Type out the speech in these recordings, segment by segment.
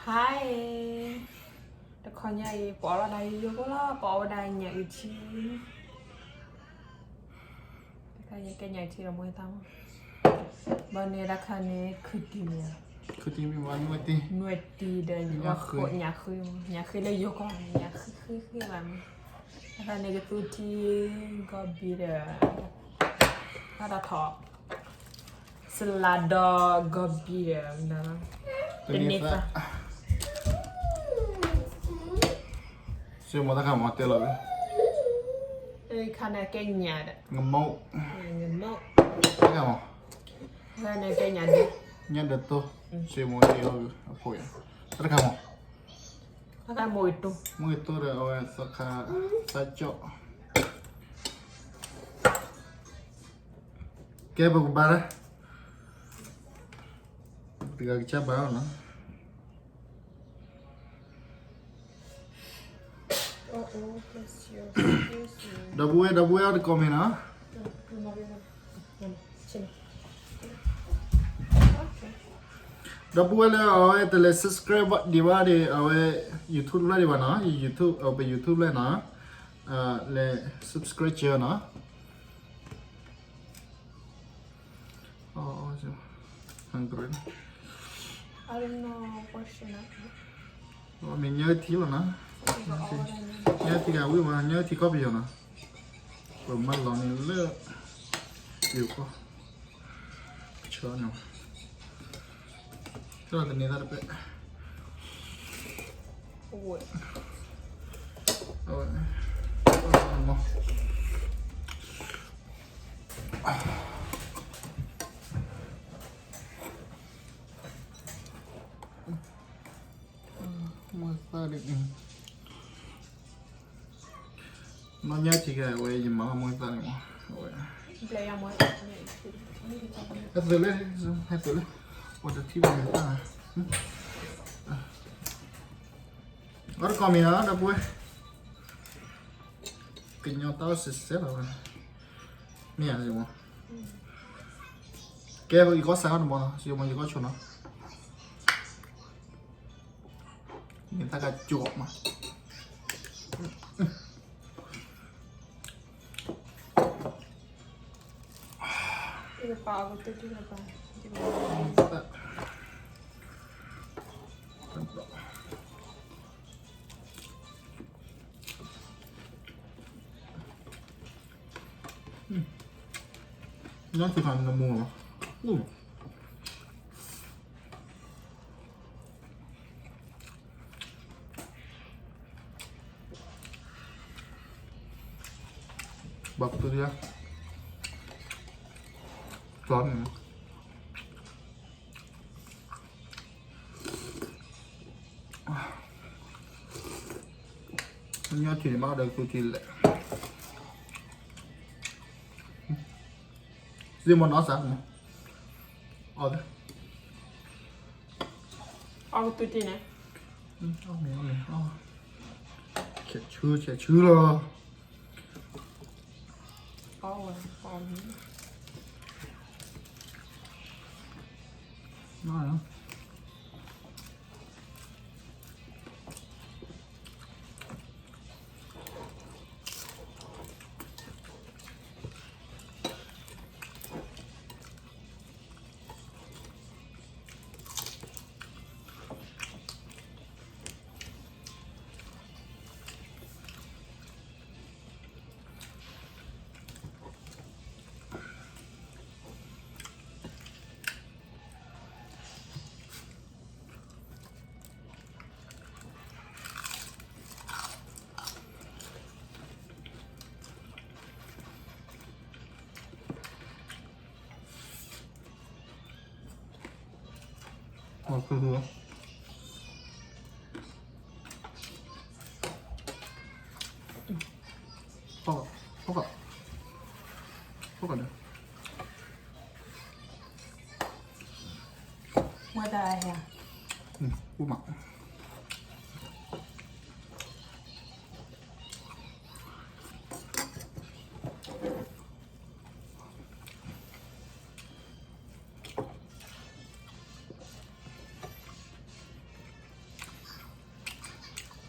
ဟါအံၤ, တခီညါအံၤ ပအီၣ်လီၤဒၣ်ယိယိဖိလီၤ, ပအီၣ်ဝဲဒၣ်ညၣ်အုၣ်ထံ, တခါညါကဲညၣ်အုၣ်ထံဒီးမ့ၢ်သးမး, ဘၣ်န့ၣ်တခါန့ၣ် ခုၣ်တံၢ်မ့ၢ်ဧါ, ခုၣ်တံၢ်မ့ၢ်ဘၣ်နွဲၣ်တံၢ်, နွဲၣ်တံၢ်ဒီး ညၣ်ဃု, ညၣ်ဃုလၢယိၤကီၢ်န့ၣ် ညၣ်ဃုဃုဃုဘၣ်မး, တခါန့ၣ်ကသူထံဂီၤဘံၣ်ဒီး ဘၣ်တၢ်ထီၣ် စလးဒီးဂီၤဘံၣ်ဒီး တန့သး, စ့မီၤတၢ်ခါမီၤတဲလီၤ, ခါန့ၣ်ကဲညၣ်ဒီး ငမိၢ်, တၢ်ခါမီၤ, ခါန့ၣ်ကဲညၣ်ဒၢ, ညၣ်ဒၢတိၢ်, စ့မီၤတဲလီၤအဖိယၤ, တၢ်ခါမီၤ, တၢ်ခါမီၤအံၤတိၢ်, မီၤအံၤတိၢ်ဒီးအဝဲသီခါ, သးကၠီၣ် ကဲပကဘါ, တဂၤကစၢ်ဘါလီၤနီၤ, ဒီပုၢ်ဝဲၢ် ဒီပုၢ်ဝဲၢ်အီၣ်တကိးမ့ၢ်နီၤ, ဒီပုၢ်ဝဲၢ်လၢအဝဲတလဲၤ subscribe ဒံးဘၣ်ဒီး အဝဲ YouTube တဖျၢၣ်ဒံးဘၣ်နီၤ, YouTube ပ YouTube ဖျၢၣ်နီၤ, လဲၤ subscribe ကၢနီၤ, hungry, မ့ၢ်ညၣ်ထံလီၤနီၤ, ညၣ်ထံကဝံၣ်မး ညၣ်ထံကီၢ်ပယီၤနီၤ, ပမၤလီၤန့ၣ်လၢ ယိၤကီၢ် ကဆၢန့ၣ်, ကၠီၣ်တန့ၤသၣ်တပဲၣ်, အဝဲ, မ့ၢ်သၣ်ဒ်, နီၢ်ညၣ်ထံကဝဲ ယမၤလီၤမ့ၢ်သၣ်န့ၣ်မး, အဝဲ, ဟဲသုးလၢ, ဟဲသုးလၢ, ပတထံၣ်ဘၣ်မ့ၢ်သၣ်, အီၣ်တကိးမ့ၢ်ဧါ ဒီပုၢ်ဝဲၢ်, ကညီတၢ်အီၣ်စဲးစဲးလီၤဝဲ, မ့ၢ်ဧါ စ့မီၤ, ကဲ ယကီၢ်စးထီၣ်တမီၤနီၤ, စ့မီၤ ယကီၢ်ဆိနီၤ, မ့ၢ်တၢ်ကကၠီမး, ညၣ်ထံခါနမိၢ်လီၤ, ဘၣ်ပတုၤယါ, ကၠီန့ၣ်, ညၣ်ထံန့ၣ်မးဒီးကသူထံလဲၣ်, စ့မီၤနီၤစး, အီၣ်, အီၣ်ကသူထံန့ၣ်, ဆဲးဆူ ဆဲးဆူလီၤ.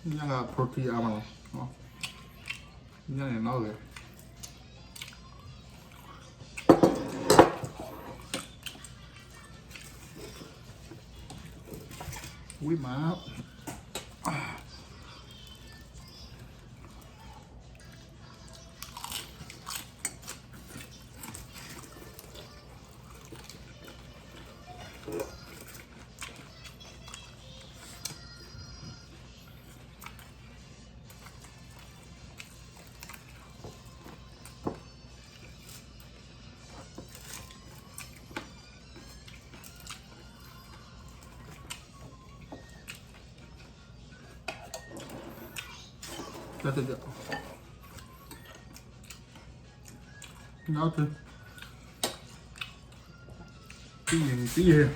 ညၣ်က protein အါမးလီၤ, ညၣ်န့ၣ်နီၣ်ဂ့ၤ, ဝံၤမး တၢ်တဒၢး, နၢ်, တံၢ်ယံၤ, တံၢ်ယံၤ,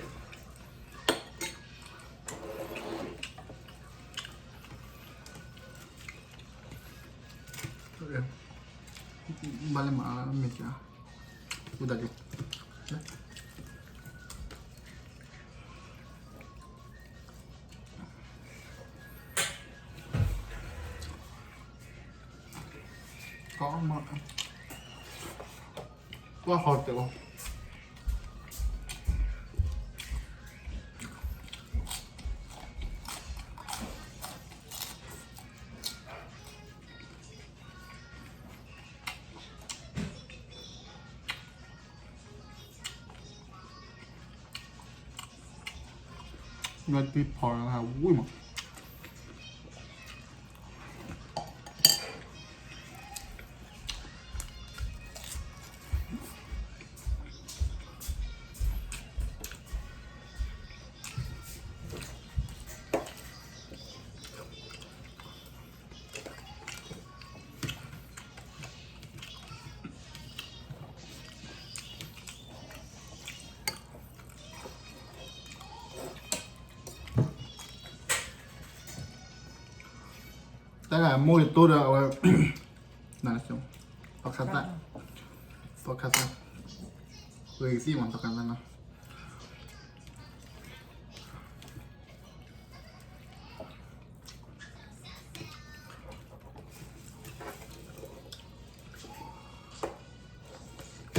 ဘၣ်လဲၣ်မး မ့ၢ်က, ဝံၤတၢ်က့ၤ ကီမး, ကွၢ်ဟီတဲာ်အီၤ, နွဲၣ်တံၢ်ဖီဝံၤမး, တၢ်ဂၤမိၢ်ယတိၢ်ဒီးအဝဲ, သီခါသၣ်, သီခါသၣ်, ဂ့ၤသံမး သီခါသၣ်နီၤ.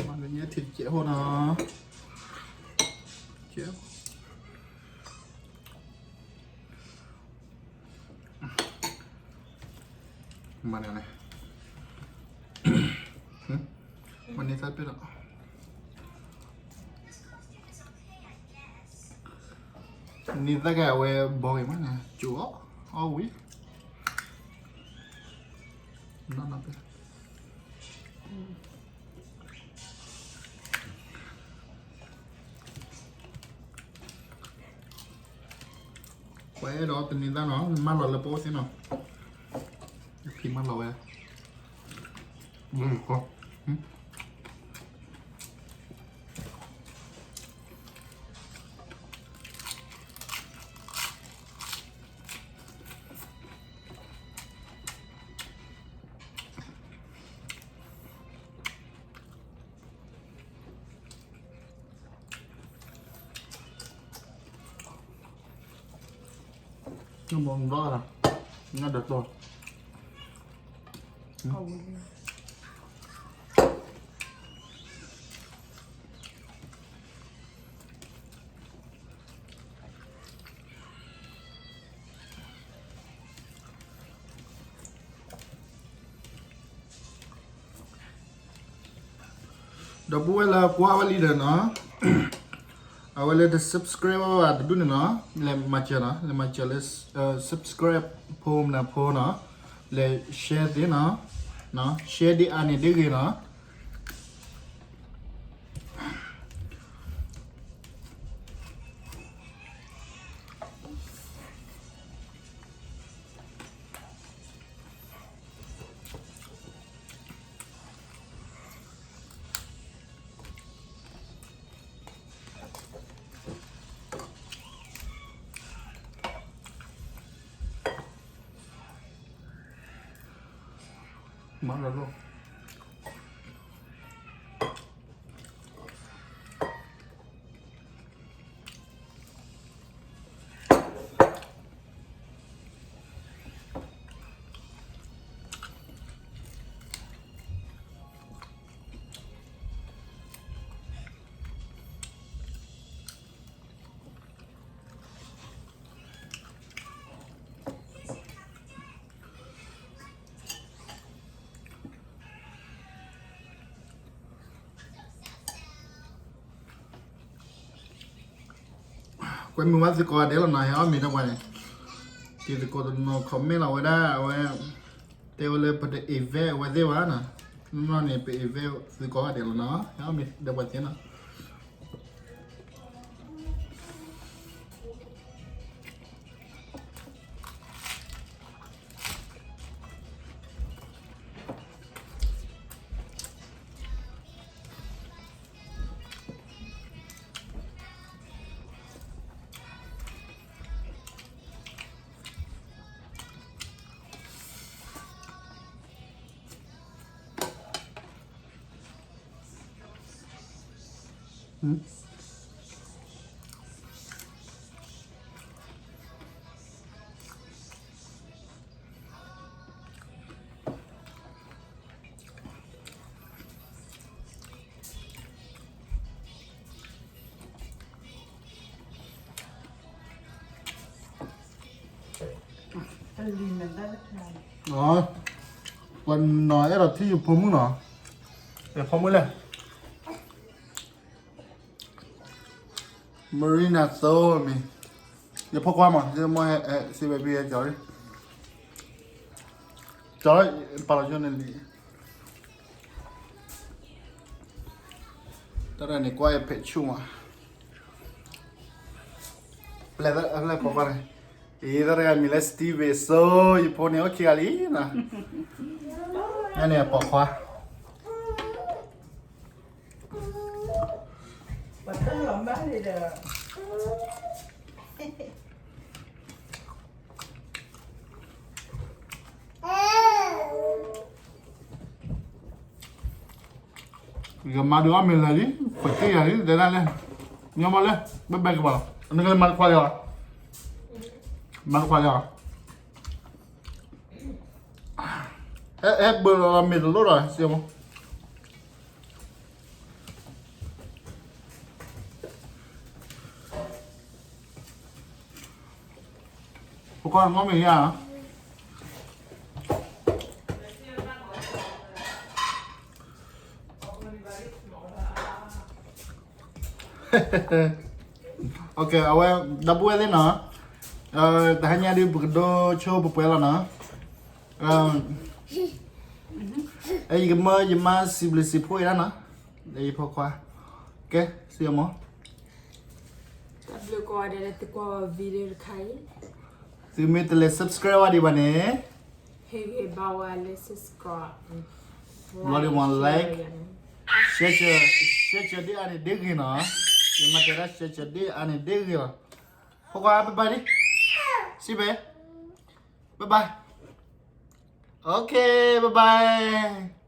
မၤကညဲထံၣ်တကဲးဖိနီၤ, ကဲး, မၤန့ၣ်, မၤန့ၢ်သၢပ့ၢ်လီၤ. န့ၢ်သၢကဲအဝဲဘီဂ့ၤမးန့ၣ် ကၠိအီၣ်, အီၣ်ဝံၤ, နီၢ်နီၢ်ပ့ၢ် ပှၤအဲၣ်ဒိးတနံၤသၣ်နီၤ မၢလီၤလၢပအိၣ်သ့နီၤ, ဖံမၢလီၤဝဲ, နမီၤဒီး, နဒီးတီၤ. ဒီပုၢ်ဝဲၢ်လၢကွၢ်ဝဲလံဒီးနီၤ, အဝဲလၢတ subscribe ဘၣ်တဒူၣ်န့ၣ်နီၤ, လဲၤမၤစၢၤနီၤ, လဲၤမၤစၢၤလၢ subscribe ဖိမနုၤဖိနီၤ, လဲၤ share သ့နီၤ, share ဒ်အါန့ၣ်ဒ်ဂ့ၤနီၤ. မၤလီၤလီၤ. တ ကွဲမုာ်ဘၣ်သုကိးဂၤဒဲးလီၤနီၤ, ဟဲအီၣ်မ့ၤတၢ်ပှၤန့ၣ်, တံၤသကိးတနီၤ comment လီၤဝဲဒၣ် အဝဲ တဲဝဲလၢပတ invite အဝဲသ့ၣ်ဘၣ်နီၤ, နီၢ်နီၢ်န့ၣ် ပ invite သုကိးဂၤဒဲးလီၤနီၤ, ဟဲအီၣ်မ့ၤဒီးပှၤသ့နီၤ. ပှၤနီၤအဲၣ်ဒိးထံၣ်ယဖိမုၣ်နီၤ, ယဖိမုၣ်လဲၣ်, Marina သိမ့ၢ်, ယဖိခွါမး, ယမိၢ်ဟဲစံးဝဲဖဲကီၤလံ, ကီၤလံ ပာ်လီၤယိန့ၣ်လံ, တၢ်ရဲၣ်န့ၣ်ကွၢ်ယဖဲးဆူၣ်မး, ပလဲၤ ပလဲၤပိာ်ခွါန့ၣ်, အံၤတၢ်တဂၤမံၤလၢ Steven စိ, ယဖိန့ၣ်အိၣ်ခံဂၤလံနီၤ, ညါန့ၣ်အပိာ်ခွါ ပှၤတၢ်လီၤမၢ်န့ၣ်ဒီး ယမၤဒုးအီၣ်မ့ၤလၢာ်လံ, ပှၤတ့ၢ်ယၤလံ တဲဒၣ်လဲၣ်, ညီမီၢ်လဲၣ်, ဘဲဘဲကပၤလီၤ, အနကလဲၤမၤတခွါလီၤ, မၤတခွါလီၤ, ဟဲဘၢလီၤမ့ၤတလိၣ်ဒီး စံမီၢ် ပကွၢ်မီၢ်မ့ၢ်ယါ, အဝဲ ဒီပုၢ်ဝဲၢ်သ့ၣ်နီၤ, တဟါညါဒုး ပကဒိဆိပှဲၤပှဲၤလီၤနီၤ, ယကမၢယမါစံးဘျုးစံးဖှိၣ်အံၤဒၣ်နီၤ, ယဖိခွါ, ကဲ စံမီၢ် တၢ်ဘျုးကိးဂၤဒဲးလၢသုကွၢ်ဝဲ video တခါအံၤ, သုမ့ၢ်တလဲၤ subscribe ဝဲဒံးဘၣ်န့ၣ်, ဟ့ၣ်ဂံၢ်ဘါဝဲလၢ subscribe, ဘျီဒံးမ့ၢ် like, share, share ဒ်အါန့ၣ်ဒ်ဂ့ၤနီၤ, ယမၤတဲဒၣ် share ဒ်အါန့ၣ်ဒ်ဂ့ၤလီၤ, ဖိခွါ bye bye ဒံး, စံးဘဲ bye bye, okay bye bye.